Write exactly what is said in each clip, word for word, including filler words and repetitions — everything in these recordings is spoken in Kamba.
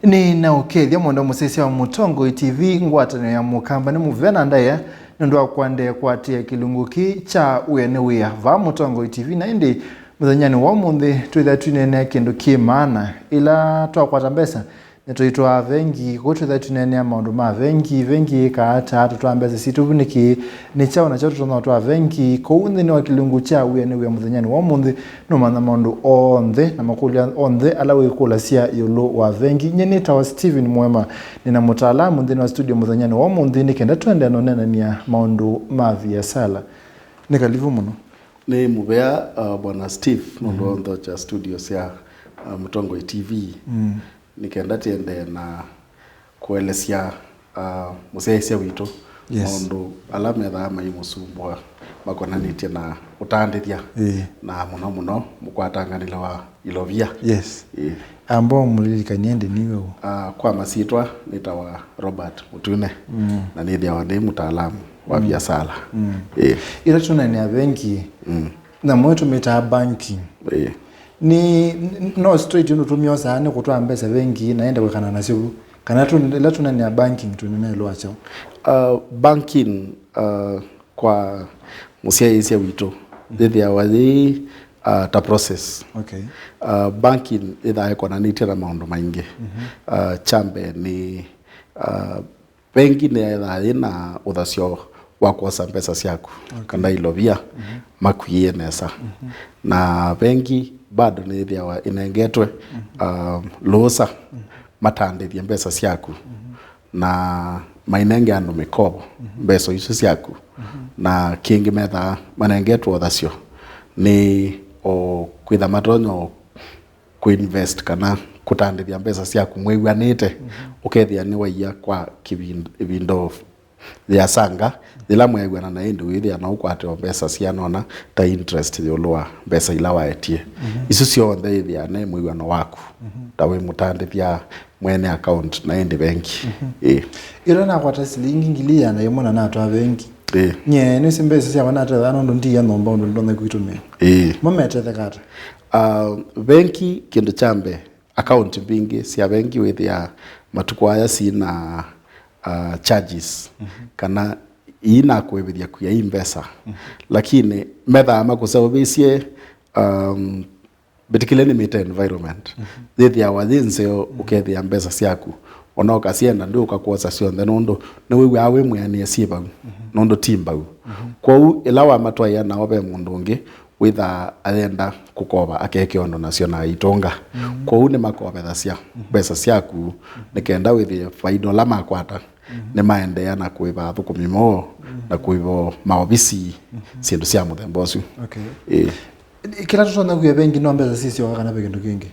Nĩ na ũkethya mwendwa mũsyaĩĩsya wa Mũtongoi T V, ngwatanĩo ya Mũkamba nĩ mũvea na ndaĩa nĩ ũndũ wa kũendeea kũatĩĩa kĩlungu kĩĩ kya Wĩa nĩ Wĩa vaa Mũtongoi T V. Na ĩndĩ mũthenyanĩ wa ũmũnthĩ twĩthĩa twineenea kĩndũ kĩ maana. Ĩla twakwata mbesa, nĩtũitwaa vengi, kũu twĩthĩa twineenea maũndũ ma vengi, vengi yĩkaa ata, tũtwaa mbesa sitũ vu nĩkĩ, nĩ kyaũ na kyaũ tũtonya ũtwaa vengi. Kũu nthĩnĩ wa kĩlungu kya Wĩa nĩ Wĩa mũthenyanĩ wa ũmũnthĩ, nũmanya maũndũ onthe na makũlyo onthe ala wĩkũlasya ĩũlũ wa vengi. Nyie nĩtawa Steven Mwema, nĩ na mũtaalamu nthĩnĩ wa studio mũthenyanĩ wa ũmũnthĩ nĩ kenda tũendee na ũneenany'a maũndũ ma viasala. Nĩ kalivu mũno. Nĩ mũvea, uh, Bwana Steve, nũndũ wa ũnthokya studio sya, uh, Mũtongoi T V. Mm. Nĩ kenda tũendee na kũelesya, uh, mũsyaĩĩsya witũ, yes, maũndũ ala methaa maimũsumbũa makonanĩtye na ũtandĩthya, ĩĩ, na mũno mũno mũkwatanganĩle wa ilovia. Yes. Ĩĩ. Amba ũmũlilikany'e ĩndĩ nĩwe ũ? Uh, kwa masyĩtwa nĩtawa Robert Mũtune, mm, na nĩthĩawa nĩ mũtaalamu wa, mm, viasala. Mm. Ĩĩ. Ĩla tũneenea vengi, mm, nyamũ ĩyo tũmĩtaa banking. Ĩĩ. Nĩ, n-, no straight ũndũ tũmyosaa nĩ kũtwaa mbesa vengi na ende kwĩkana nasyo vu? Kana tũ-, ĩla tũneenea banking, tũneenea ĩũlũ wa kyaũ? Uh, banking, uh, kwa mũsyaĩĩsya witũ, mhm, yĩthĩawa yĩ, uh, ta process. Okay. Uh, banking yĩthaa ĩkonanĩtye na maũndũ maingĩ. Mhm. Uh, kya mbee nĩ, uh, vengi nĩyĩthaa yĩ na ũthasyo wa kwosa mbesa syaku, okay, kana ilovia, mhm, makwĩe nesa. Mhm. Na vengi bado nĩyĩthĩawa ĩnengetwe, mhm, um, lũũsa, mhm, matandĩthye mbesa syaku, mhm, na mainenge andũ mĩkovo, mhm, mbesa isu syaku. Mhm. Na kĩngĩ methaa manengetwe ũthasyo nĩ o kwĩtha matonya o kũinvest kana kũtandĩthya mbesa syaku mwĩw'anĩte, mhm, ũkethĩa nĩwaia kwa kĩvind-, ĩvinda o yĩasanga, yĩla mweew'ana na ĩndĩ wĩthĩa no ũkwate o mbesa siana ũna ta interest ĩũlũ wa mbesa ila waetie. Mhm. Isu syonthe ĩthĩa ne mwĩw'ano waku, mhm, ta wĩ mũtandĩthya mwene account na ĩndĩ vengi. Mhm. Ĩĩ. Ĩla nakwata silingi ngili ĩana ĩmwe na natwaa vengi, ĩĩ, nyie nĩsĩ mbesa syakwa natethaa nũndũ ndiia nyũmba ũndũ ndonya kwĩtũmĩa. Ĩĩ. Mo metetheka ata? Ah, vengi, kĩndũ kya mbee, akaunti mbingĩ sya vengi wĩthĩaa matukũ aya syĩ na, ah, charges, mhm, kana iinakũĩvĩthya kwia i mbesa. Mhm. Lakini methaa makũseũvĩsye, um, particularly nĩmĩte environment, mhm, yĩthĩawa yĩ nzeo, mhm, ũkethĩa mbesa syaku ona ũkasyenda ndĩ ũkakwosa syonthe nũndũ nĩwĩw'aa wĩ mwĩanĩe syĩ vau, mhm, nũndũ ti mbau. Mhm. Kwoou ĩla wamatwaĩa nao ve mũndũ ũngĩ wĩthaa ayenda kũkova akeke ũndũ nasyo na aitũnga. Mhm. Kwoou nĩmakovethasya, mhm, mbesa syaku, mhm, nĩ kenda wĩthĩe faida ũla makwata, mhm, nĩmaendeea na kũĩva athũkũmi moo, mhm, na kũĩva maovisi, mhm, syĩndũ sya mũthemba ũsu. Okay. Ĩĩ. Kĩla tũtonya kwĩa vengi no mbesa sisyoka kana ve kĩndũ kĩngĩ?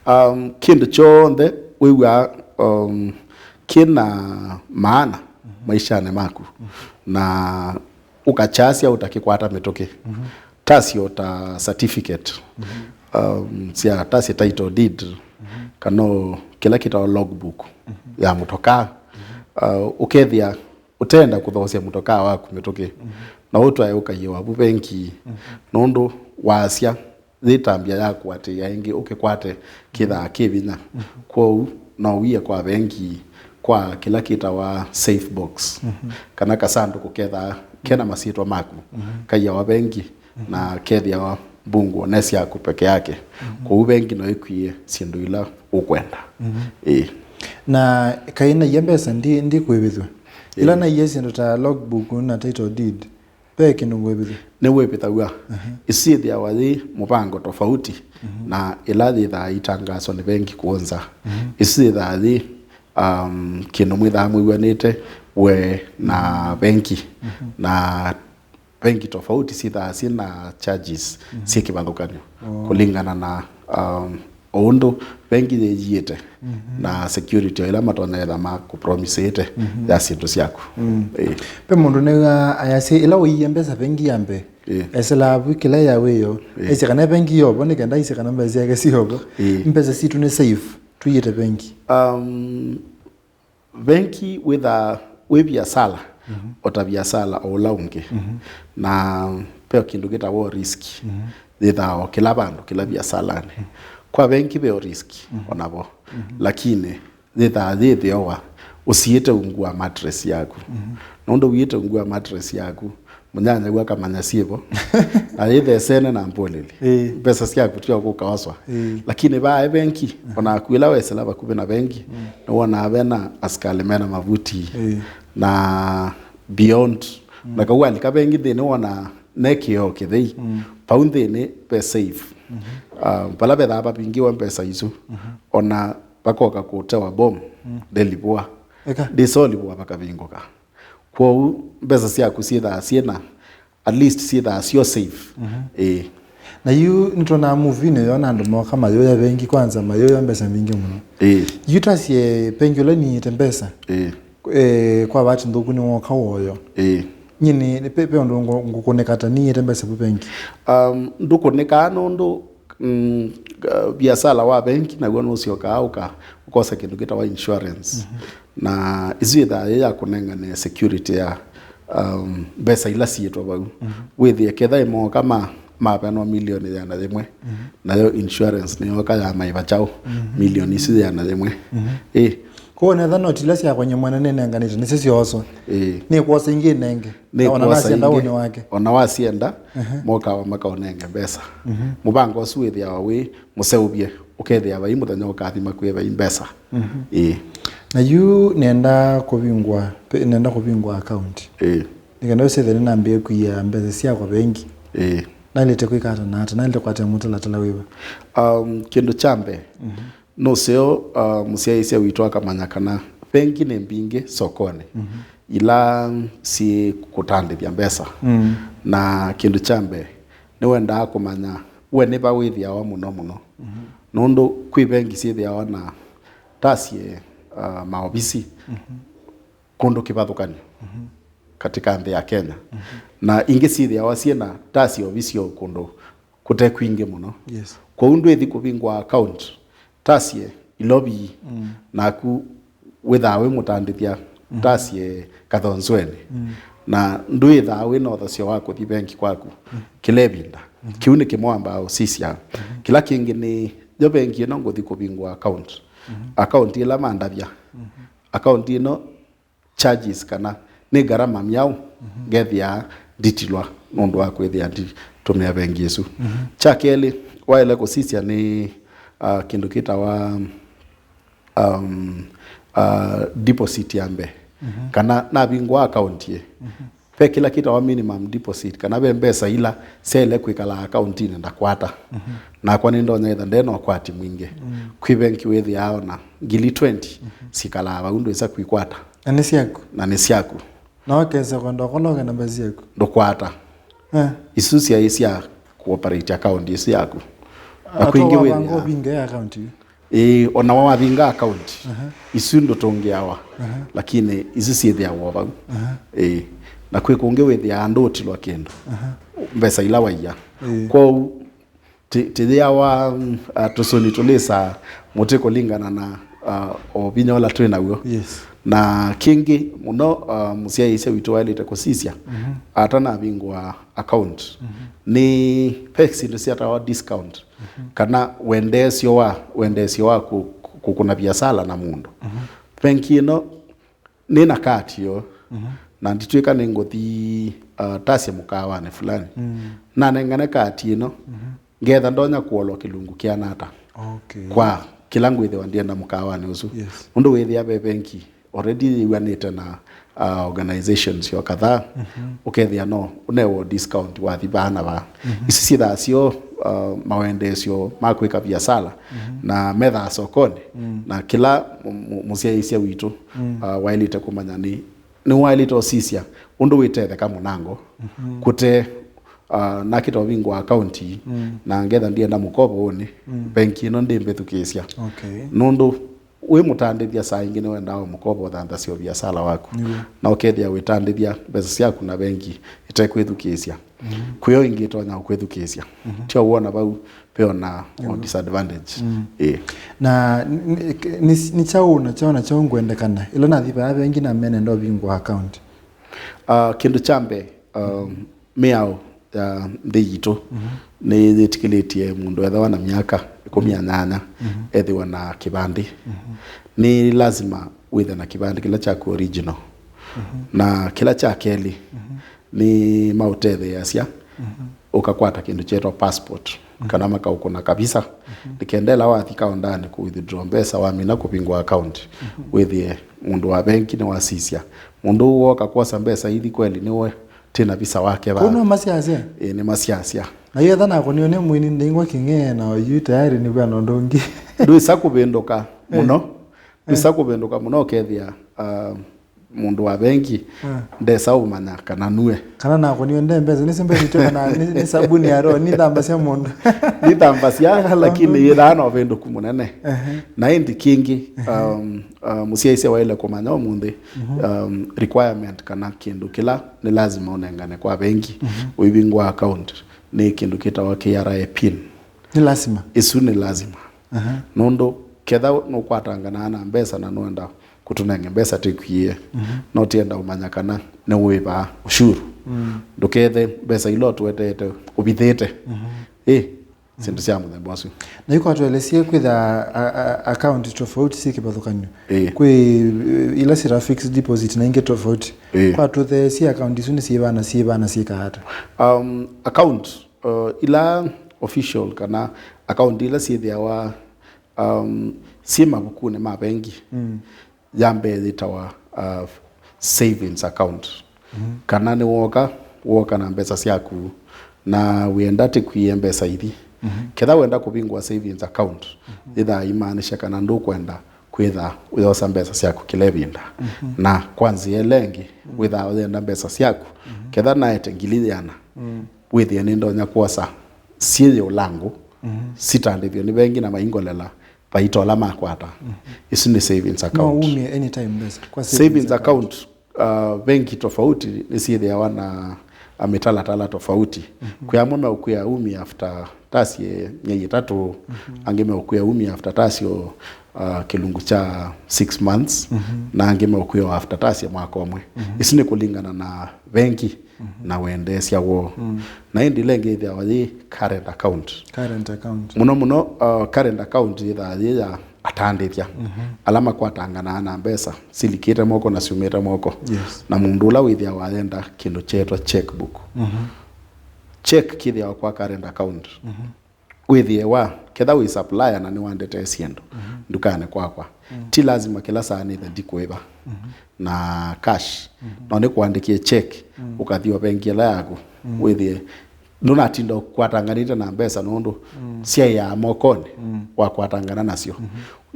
Um, kĩndũ kyonthe wĩw'aa, um, kĩna maana, mhm, maishanĩ maku. Mhm. Na ũkakyasya ũtakĩkwata mĩtũkĩ. Mhm. Tasyo ta certificate, mhm, um, sya tasya title deed, mhm, kana o kĩla kĩtawa logbook, mhm, ya mũtokaa. Mhm. Uh, ũkethĩa ũtenda kũthoosya mũtokaa waku mĩtũkĩ, mhm, na ũtwae ũkaiĩwa vu vengi, mhm, nũndũ wasya yĩ tambya ya kũatĩĩa ĩngĩ ũkĩkwate kĩthaa kĩ vinya. Mhm. Kwoou no wĩe kwa vengi kwa kĩla kĩtawa safe box, mhm, kana kasandũkũ kethaa kena masyĩtwa maku, mhm, kaiawa vengi, mhm, na kethĩawa mbungũo ne syaku peke yake. Mhm. Kwoou vengi no ĩkwĩe syĩndũ ila ũkwenda. Mhm. Ĩĩ. Na kaĩ naia mbesa ndi, ndikũĩvĩthw'a? Ĩla, ĩĩ, naia syĩndũ ta logbook na title deed, ve kĩndũ ngũĩvĩthw'a? Nĩwĩvĩthaw'a. Aha. Isu syĩthĩawa yĩ mũvango tofauti, mhm, na ĩla yĩthaa itangaso nĩ vengi kũũnza. Mhm. Isu syĩthaa yĩ, um, kĩndũ mwĩthaa mwĩw'anĩte we na, mhm, vengi. Mhm. Na vengi tofauti syĩthaa syĩ na charges, mhm, syĩ kĩvathũkany'o, oh, kũlingana na, um, o ũndũ vengi yĩyiĩte, mhm, na security o ĩla matonya etha makũpromisĩte, mhm, ya syĩndũ syaku. Mm. Ĩĩ. Ve mũndũ nĩw'a ayasya ĩla ũiie mbesa vengi ya mbee, ĩĩ, esĩlaa vu kĩla ya wĩoo, ĩĩ, esya kana vengi yovo nĩ kenda isye kana mbesa syake syovo. Ĩĩ. Mbesa sitũ nĩ safe tũiĩte vengi? Um, Vengi wĩthaa wĩ viasala, mhm, o ta viasala o ũla ũngĩ. Mhm. Na veo kĩndũ kĩtawa risk. Mhm. Yĩthaa o kĩla vandũ, kĩla viasalanĩ. Mhm. Kwa vengi veo risk, mhm, o navo. Mhm. Lakini yĩthaa yĩthĩowa ũsiĩte ungu wa mattress yaku. Nũndũ wiĩte ungu wa mattress yaku, mũnyanyagu akamanya syĩvo, na yĩthesene na mbũlĩlĩ. Ĩĩ. Mbesa syaku tio kũkaoswa. Ĩĩ. Lakini vaa e vengi, ona aku ĩla wesĩla vakuvĩ na vengi, nĩwonaa vena asikalĩ mena mavuti. Ĩĩ. Na beyond, na kau walika vengi nthĩnĩ wonaa ne kĩoo kĩthei. Vau nthĩnĩ ve safe. Ah, vala vethaa vavingĩwe mbesa isu, ona vakoka kũtewa bomu, ndĩlivũa. Eka. Ndĩsolivũa vakavingũka. Kwoou mbesa syaku syĩthaa syĩna, at least syĩthaa syo safe. Ĩĩ. Na yu nĩtwonaa movie-inĩ yona andũ moka mayũya vengi kwanza, mayũya mbesa mbingĩ mũno. Ĩĩ. Yu tasye vengi ũla niĩte mbesa. Ĩĩ. Eh, kwa vati nthũku nĩwoka woyo. Ĩĩ. Nyie nĩ, pe, pe ũndũ ngũ-, ngũkũnĩka ta niĩte mbesa vu vengi. Um, ndũkũnĩkaa nũndũ, mm, uh, biasala wa vengi naw'o nũsyokaa ũka-, ũkosa kĩndũ kĩtawa insurance. Na isu ĩthaa yĩ ya kũnengane security ya, um, mbesa ila siĩtwe vau. Wĩthĩe ketha ĩmoka ma, mavenwa milioni yĩana yĩmwe, nayo insurance nĩyoka ya maiva kyaũ milioni isu yĩana yĩmwe. Ĩ. Kwoou netha noti ila syakwany'a mwene nĩnenganĩte nĩsyo syooswa. Ĩ. Nĩkwosa ingĩ nenge. Nĩ ona kwosa nasienda ingĩ, ũnĩ wake. Ona wasienda, mokawa makaũnenge mbesa. Mũvango ũsu wĩthĩawa wĩ mũseũvye, ũkethĩa vai mũthenya ũkathima kwĩ vai mbesa. Ĩĩ. Na yu nenda kũvingwa, pe-, nenda kũvingwa account. Ĩĩ. Nĩkenda ũsethene nambĩe kũia mbesa syakwa vengi. Ĩĩ. Naĩlĩte kwĩka ata na ata? Naĩlĩte kwatĩa mũtalatala wĩva? Um, kĩndũ kya mbee, nũseo, uh, mũsyaĩĩsya witũ akamanya kana vengi nĩ mbingĩ sokonĩ ila syĩ kũtandĩthya mbesa. Na kĩndũ kya mbee, nĩwendaa kũmanya we nĩ va wĩthĩawa mũno mũno. Nũndũ kwĩ vengi syĩthĩawa na tasye, uh, maovisi kũndũ kĩvathũkany'o katika nthĩ ya Kenya. Na ingĩ syĩthĩawa syĩ na tasye ovisi o kũndũ kũte kwingĩ mũno. Yes. Kwoou ndwĩthi kũvingwa account tasye Ilovi, naku wĩthaa wĩ mũtandĩthya tasye Kathonzweni. Na ndwĩthaa wĩ na ũthasyo wa kũthi vengi kwaku kĩla ĩvinda. Kĩu nĩ kĩmwe wambaa ũsisya. Kĩla kĩngĩ nĩ yo vengi ĩno ngũthi kũvingwa account. Account ĩla mandavya. Account ĩno charges kana nĩ ngarama myaũ ngethĩaa nditilwa nũndũ wa kwĩthĩa nditũmĩa vengi ĩsu. Kya kelĩ, waĩle kũsisya nĩ, uh, kĩndũ kĩtawa, um, uh, deposit ya mbee. Kana navingũa account ĩ, ve kĩla kĩtawa minimum deposit, kana ve mbesa ila syaĩle kwĩkala akauntinĩ ndakwata. Nakwa nĩndonya ĩtha nde na ũkwati mwingĩ. Kwĩ vengi wĩthĩaa ona ngili twenty sikalaa vau ndwĩsa kwĩkwata. Na nĩ syaku. Na nĩ syaku. Na wakesa kwenda ũkola ũkenda mbesa syaku. Ndũkwata. Eh. Isu syaĩ sya kũoperate account ĩsu yaku. Na kwĩngĩ wavanga wĩthĩa ũvinge account ĩu. Ĩĩ, ona wavinga account, isu ndũtũngĩawa, lakini isu syĩthĩawa o vau. Ĩĩ, na kwĩ kũngĩ wĩthĩaa andũ ũtilwa kĩndũ, mbesa ila waia. Ĩĩ. Kwoou, ti-, tĩyĩawa, mm, ah, tũsũni tũlĩsaa mũtĩ kũlingana na, ah, o vinya ũla twĩ naw'o. Yes. Na kĩngĩ mũno, ah, mũsyaĩĩsya witũ waĩlĩte kũsisya, atanavingũa account, nĩ ve syĩndũ syatawa discount. Kana wendeesyo wa, wendeesyo wa kũ-, kũ-, kũkũna viasala na mũndũ. Vengi ĩno nĩ na kati yo, na nditw'ĩka nĩngũthi, uh, tasye mũkaawanĩ fulani. Nanengane kati ĩno, ngetha ndonya kũolwa kĩlungu kĩana ata. Okay. Kwa kĩla ngwĩthĩwa ndienda mũkaawanĩ ũsu. Yes. Nũndũ wĩthĩa ve vengi already yĩw'anĩte na, uh, organizations yo kadhaa, ũkethĩa no ũnewa discount wathi vaa na vaa. Isu syĩthaa syo, uh, mawendeesyo ma kwĩka viasala na methaa sokonĩ, na kĩla mũ-, mũ-, mũsyaĩĩsya witũ, uh, waĩlĩte kũmanya nĩ, nĩwaĩlĩte ũsisya ũndũ wĩtetheka mũnango kũte, uh, nakĩta ũvingũa akaunti na ngetha ndienda mũkovo ũnĩ, vengi ĩno ndĩmbĩthukĩĩsya. Okay. Nũndũ wĩ mũtandĩthya saa ingĩ nĩwendaa o mũkovo ũthanthasya o viasala waku. Nĩw'o. Na ũkethĩa wĩtandĩthya mbesa syaku na vengi ĩtekwĩthukĩĩsya. Kwĩo ĩngĩ ĩtonya ũkwĩthukĩĩsya. Tyo wona vau ve ona o disadvantage. Ĩĩ. Na nĩ, nĩ, nĩ kyaũ na kyaũ na kyaũ ngwendekana? Ĩla nathi vaya vengi na mene ndovingũa account. Ah, kĩndũ kya mbee, um, mĩao ya nthĩ yitũ nĩ yĩtĩkĩlĩtye mũndũ ethĩwa na myaka ĩkũmi na nyanya ethĩwe na kĩvandĩ. Nĩ lasima wĩthe na kĩvandĩ kĩla kyaku original. Na kĩla kya kelĩ, nĩ maũtetheeasya ũkakwata kĩndũ kyetwa passport, kana makaũkũna kavisa. Nĩkenda ĩla wathi kaũndanĩ kũ withdraw mbesa, wamina kũvingũa account, wĩthĩe mũndũ wa vengi nĩwasisya. Mũndũ ũũ woka kwosa mbesa ithi kweli nĩwe tĩna visa wake vaa. Kũu nĩwe masiasya? Ĩĩ, nĩ masiasya. Na yu etha nakũniwe nĩ mwini, ndaingwa kĩng'ee na yu tayari nĩ vana ũndũ ũngĩ. Ndwĩsa kũvĩndũka mũno. Ndwĩsa kũvĩndũka mũno ũkethĩa, ah, mũndũ wa vengi ndesa ũmanya kana nue. Kana nakũniwe nde mbesa, nĩsĩ mbesa ityo kana nĩ, nĩ sabuni ya roho, nĩ thambasya mũndũ. Nĩ thambasya, lakini yĩthaa no ũvĩndũku mũnene. Na ĩndĩ kĩngĩ, um, uh, mũsyaĩĩsya waĩle kũmanya ũmũnthĩ, um, requirement kana kĩndũ kĩla nĩ lazima ũnengane kwa vengi ũivingũa account nĩ kĩndũ kĩtawa K R A pin. Nĩ lazima? Ĩsu nĩ lazima. Nũndũ ketha nũkwatanganaa na mbesa na nũenda kũtũnenge mbesa tĩkwĩe, no tienda ũmanya kana nĩwĩvaa ushuru. Ndũkethe mbesa ila ũtũetete ũvithĩte. Ĩ, syĩndũ sya mũthemba ũsu. Na yu kwa tũelesie kwĩtha a, a, account tofauti syĩ kĩvathũkany'o. Ĩĩ. Kwĩ, eh, ila syĩtawa fixed deposit na ingĩ tofauti. Ĩĩ. Kwa tũtheesie account isu nĩ syĩva na syĩva na syĩkaa ata? Um, account, uh, ila official kana account ila syĩthĩawa, um, syĩ mavukunĩ ma vengi. Ya mbee yĩtawa, uh, savings account. Kana nĩ woka, woka na mbesa syaku, na wĩenda tĩkwĩe mbesa ithi. Ketha wenda kũvingũa savings account, yĩthaa imaanisha kana ndũkwenda kwĩtha ũyosa mbesa syaku kĩla ĩvinda. Na kwa nzĩa ĩla ĩngĩ, wĩthaa ũyenda mbesa syaku, ketha naete ngili yĩana, wĩthĩe nĩndonya kwosa syĩ yĩũlangũ, sitandĩthw'e nĩ vengi na maingolela, vaita ũla makwata. Isu nĩ savings account. No umie anytime mbesa kwa savings account. Uh, vengi tofauti nĩsyĩthĩawa na, uh, mĩtalatala tofauti. Kwĩ amwe meũkwĩa umie after tasie myei ĩtatũ, angĩ meũkwĩa umie after tasio, uh, kĩlungu kya six months, na angĩ meũkwĩa after tasie mwaka ũmwe. Isu nĩ kũlingana na vengi na wendeesya woo. Na ĩndĩ ĩla ĩngĩ ĩthĩawa yĩ current account. Current account. Mũno mũno, uh, current account yĩthaa yĩ ya atandĩthya ala makwatanganaa na mbesa silikĩte moko na syumĩte moko. Yes. Na mũndũ ũla wĩthĩawa ayenda kĩndũ kyetwa checkbook. Check kĩthĩawa kwa current account. Wĩthĩe wa, ketha wĩ supplier na nĩwandetee syĩndũ ndukanĩ kwakwa, ti lazima kĩla saa nĩthe ndikũĩva na cash. No nĩkũandĩkie check, ũkathi o vengi ĩla yaku, wĩthĩe ndũnatinda ũkwatanganĩte na mbesa nũndũ syaĩaa mokonĩ, wakwatangana nasyo.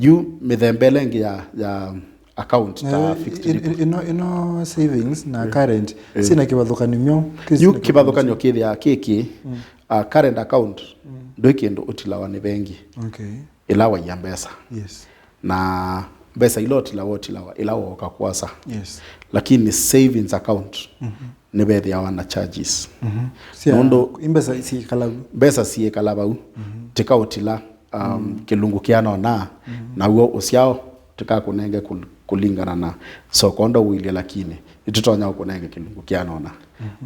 Yu mĩthemba ĩla ĩngĩ ya, ya account ta fixed deposit. Ĩno, ĩno savings na current syĩna kĩvathũkany'o myo? Yu kĩvathũkany'o kĩthĩaa kĩkĩ, uh, current account ndwĩ kĩndũ ũtilawa nĩ vengi. Okay. Ĩla waia mbesa. Yes. Na mbesa ila ũtilawa, ũtilawa ĩla wooka kwosa. Yes. Lakini savings account nĩvethĩawa na charges. Sya, nũndũ i mbesa syĩkala vu. Mbesa syĩkala vau. Tĩkaũtila, um, kĩlungu kĩana ũna, naw'o ũsyao tĩkakũnenge kũ-, kũlingana na soko ũndũ ũilyĩ, lakini nĩtũtonya ũkũnenge kĩlungu kĩana ũna.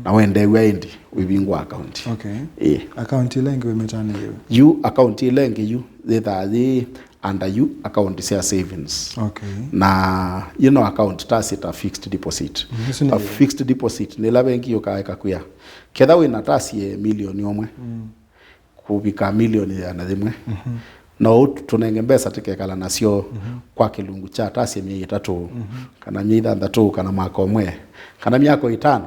Na wendeew'a ĩndĩ ũivingũa account. Okay. Ĩĩ. Account ĩla ĩngĩ wĩmĩtanĩĩwe? Yu account ĩla ĩngĩ yu yĩthaa yĩ under yu account sya savings. Okay. Na yu no account tasye ta fixed deposit. Mm, isu nĩ... A fixed deposit nĩ ĩla vengi yũkaa ĩkakwĩa, ketha wĩna tasye milioni ũmwe, kũvika milioni ĩana yĩmwe. No ũtũnenge mbesa tũkekala nasyo kwa kĩlungu kya tasye myei ĩtatũ, kana myei thanthatũ, kana mwaka ũmwe, kana myaka ĩtano,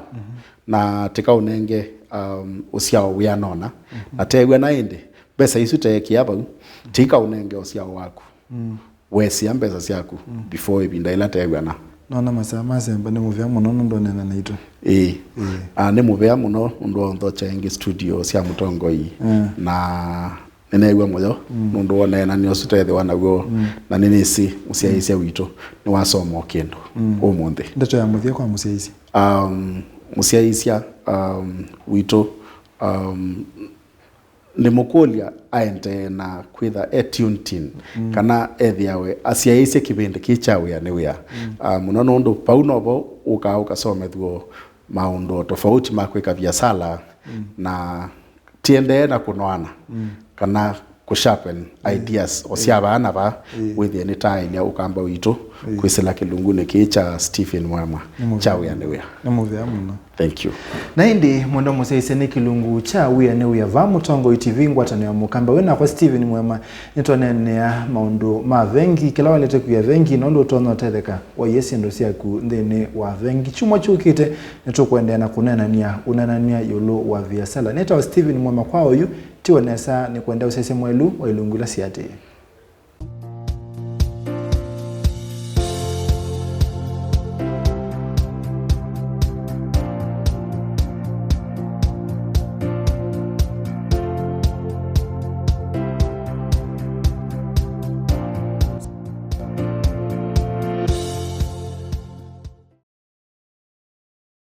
na tĩkaũnenge, um, ũsyao wĩanona. Na teew'a na ĩndĩ, mbesa isu teekĩa vau, tikaũnenge ũsyao waku. Wesĩa mbesa syaku before ĩvinda ĩla teew'ana. Nona masaa masemba nĩ mũvea mũno nũndũ ũneena naitũ. Ĩĩ. Ĩĩ. Ah, nĩ mũvea mũno nũndũ wa ũnthokya ĩngĩ studio sya mũtongoi. Na nĩneew'a mũyo nũndũ wa ũneenany'a ũsu teethĩwa naw'o, na nĩnĩsĩ mũsyaĩĩsya witũ nĩwasoma o kĩndũ ũmũnthĩ. Ndeto ya mũthya kwa mũsyaĩĩsya? Um, mũsyaĩĩsya, um, witũ, um, nĩmũkũlya aendee na kwĩtha e tuned in, kana ethĩawe asyaĩĩsye kĩvĩndĩ kĩĩ kya Wĩa nĩ Wĩa. Ah, mũno nũndũ vau novo ũkaa ũkasomethw'o maũndũ o tofauti ma kwĩka viasala, mm, na tiendee na kũnoana, mm, kana kũsharpen, mm, ideas o sya vaa na vaa, mm, wĩthĩe nĩtaaĩlya ũkamba witũ, mm, kwĩsĩla kĩlungunĩ kĩĩ kya Stephen Mwema, nĩ mũvea, kya Wĩa nĩ Wĩa. Nĩ mũvea mũno. Thank you. Na ĩndĩ mwendwa mũsyaĩĩsya, nĩ kĩlungu kya Wĩa nĩ Wĩa vaa Mũtongoi T V, ngwatanĩo ya Mũkamba. Wĩ nakwa Stephen Mwema, nĩtwaneenea maũndũ ma vengi, kĩla waĩlĩte kwĩa vengi, na ũndũ ũtonya ũtetheka waie syĩndũ syaku nthĩnĩ wa vengi. Kyumwa kyũkĩte, nĩtũkũendeea na kũneenany'a ũneenany'a ĩũlũ wa viasala. Nĩtawa Stephen Mwema kwa oyu, tiwe nesa, nĩkwenda ũsyaĩĩsya mwaĩlu wa ilungu ila siatĩĩe.